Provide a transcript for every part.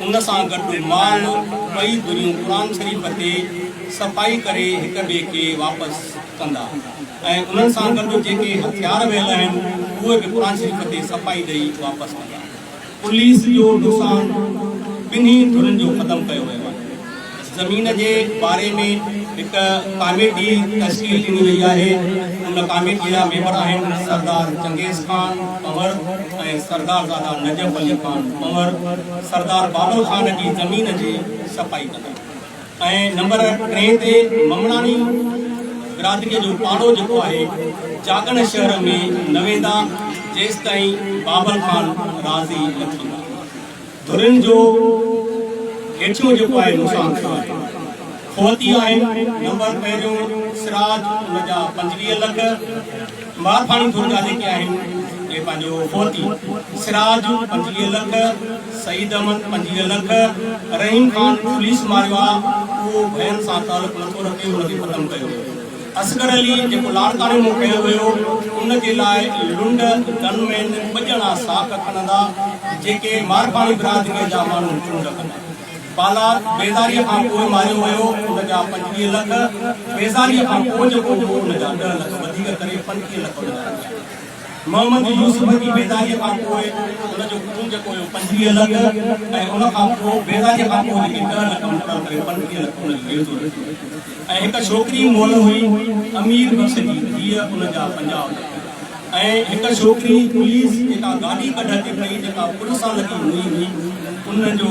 ان سان گڏ مال ٻئي ڌريون قرآن شريف تي صفائي ڪري هڪ ٻئي کي واپس ڪندا ۽ انهن سان گڏ جيڪي هٿيار ويل آهن اهي به قرآن شريف تي صفائي ڏئي واپس ڪندا. پوليس جو نقصان ٻنهي ڌرين جو ختم ڪيو ويو آهي. زمين جي باري ۾ هڪ ڪاميٽي تشڪيل ڏني وئي آهي، ان ڪاميٽي جا ميمبر آهن سردار چنگيز خان پنهور ۽ سردار زاده نجف علي خان پنهور، سردار بابل خان جي زمين جي صفائي ڪندا ۽ نمبر ٽئين تي ممڻاڻي برادري جو پاڙو جيڪو آهي جاڳڻ شهر ۾ نه ويندا جيستائين بابل خان راضي نه ٿيندا. ڌرين جو هيٺيون جيڪو آهي نقصان ٿيو آهي فوتي آهن نمبر پهريون سراج ان جا 25 لک مارفاڻي ڌر جا جيڪي آهن اهي پنهنجو فوتي سراج 25 لک سعيد احمد 25 لک رحيم خان پوليس ماريو آ اهو ڀين سان تعلق نٿو رکي ان کي ختم ڪيو ويو. اصغر علي جيڪو لاڙڪاڻي مان کنيو ويو ان جي لاء لنڊ گن مين ٻه ڄڻا ساک کڻندا جيڪي مارفاڻي برادريء جا ماڻهو چونڊ ڪندا. بالاد بيزاريء کان پوء ماريو ويو ان جا 25 لک، بيزاريء کان پوء جيڪو هو ان جا ڏهه لک وڌيڪ ڪري 35 لک ان جا رکيا ويا. محمد يوسف جي بيزاريء کان پوء ان جو خون جيڪو هيو 25 لک ۽ ان کان پوء بيزاريء کان پوء جيڪي ڏهه لک مقرر ڪري 35 لک ان جو عيوضو رکيو ويو ۽ هڪ ڇوڪري مئل هئي امير بخش جي ڌيء ان جا 50 لک ۽ هڪ ڇوڪري پوليس جيڪا گاڏي ڪڍ تي پئي جيڪا پل سان لڳي مئي هئي ان جو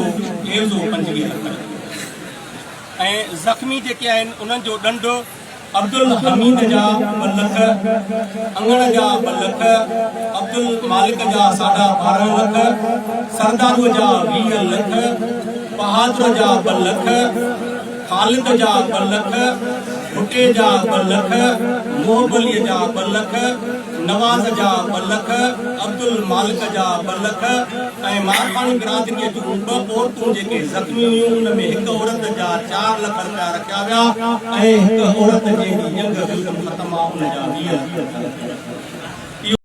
عيوضو 25 لک رکيو ويو ۽ زخمي جيڪي آهن انهن جو ڏنڊ عبدالحميد جا ٻه لک، اڱڻ جا ٻه لک، عبدالمالڪ جا ساڍا 12 لک، سردارو جا 20 لک، بهادر جا ٻه لک، خالد جا ٻه لک، ڀٽي جا ٻه لک، محب علي جا ٻه لک، نواز جا ٻه لک، عبدالمالڪ جا ٻه لک ۽ مارفاڻي برادريء جون ٻه عورتون جيڪي زخمي هيون ان ۾ هڪ عورت جا 4 لک رپيا رکيا ويا ۽ هڪ عورت جنهن جي ڄنگهه بلڪل ختم آ ان جا 20 لک رپيا رکيا ويا.